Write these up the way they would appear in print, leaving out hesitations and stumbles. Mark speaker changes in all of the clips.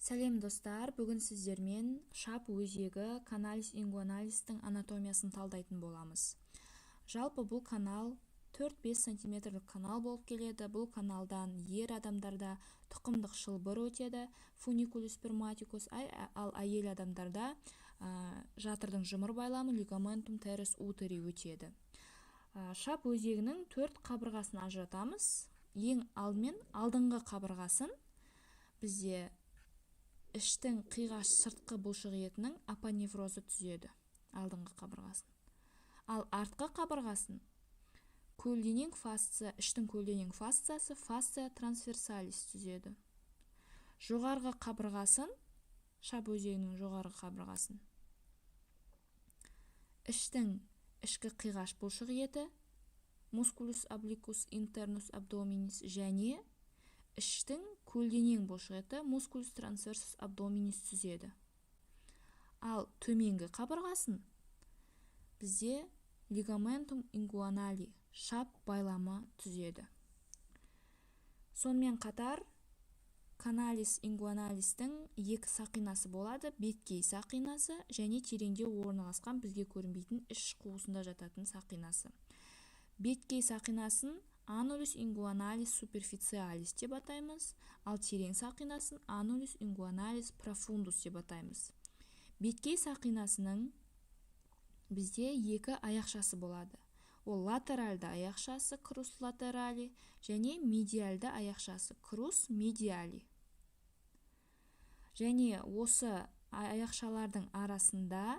Speaker 1: Сәлем, достар! Бүгін сіздермен шап өзегі, каналис ингуаналистің анатомиясын талдайтын боламыз. Жалпы, бұл канал 4-5 сантиметрлік канал болып келеді. Бұл каналдан ер адамдарда тұқымдық шылбыр өтеді, фуникулус сперматикус, ал әйел адамдарда жатырдың жұмыр байламы, ligamentum teres uteri өтеді. Шап өзегінің төрт қабырғасын ажыратамыз. Ең алдымен алдыңғы қабырғасын бізде іштің қиғаш сыртқы бұлшық етінің апоневрозы түзеді алдыңғы қабырғасын. Ал артқы қабырғасын көлденең фасция, іштің көлденең фасциясы, fascia transversalis түзеді. Жоғарғы қабырғасын, шап өзегінің жоғарғы қабырғасын іштің ішкі қиғаш бұлшық еті, musculus obliquus internus abdominis, және іштің көлденең бұлшық еті, musculus transversus abdominis түзеді. Ал төменгі қабырғасын бізде ligamentum inguinale, шап байламы түзеді. Сонымен қатар каналис ингуаналистің екі сақинасы болады: беткей сақинасы және тереңде орналасқан, бізге көрінбейтін, іш қуысында жататын сақинасы. Беткей сақинасын anulus inguinalis superficialis деп атаймыз, ал терең сақинасын anulus inguinalis profundus деп атаймыз. Беткей сақинасының бізде екі аяқшасы болады. Ол латеральды аяқшасы, crus laterale, және медиальды аяқшасы, crus mediale. Және осы аяқшалардың арасында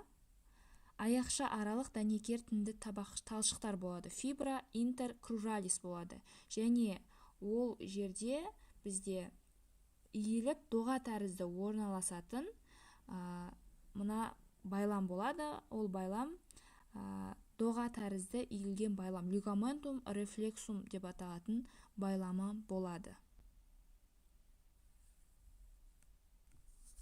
Speaker 1: аяқша аралық дәнекер тінді талшықтар болады, fibra intercruralis болады. Және ол жерде бізде иіліп, доға тәрізді орналасатын мына байлам болады. Ол байлам доға тәрізді иілген байлам, ligamentum reflexum деп аталатын байламы болады.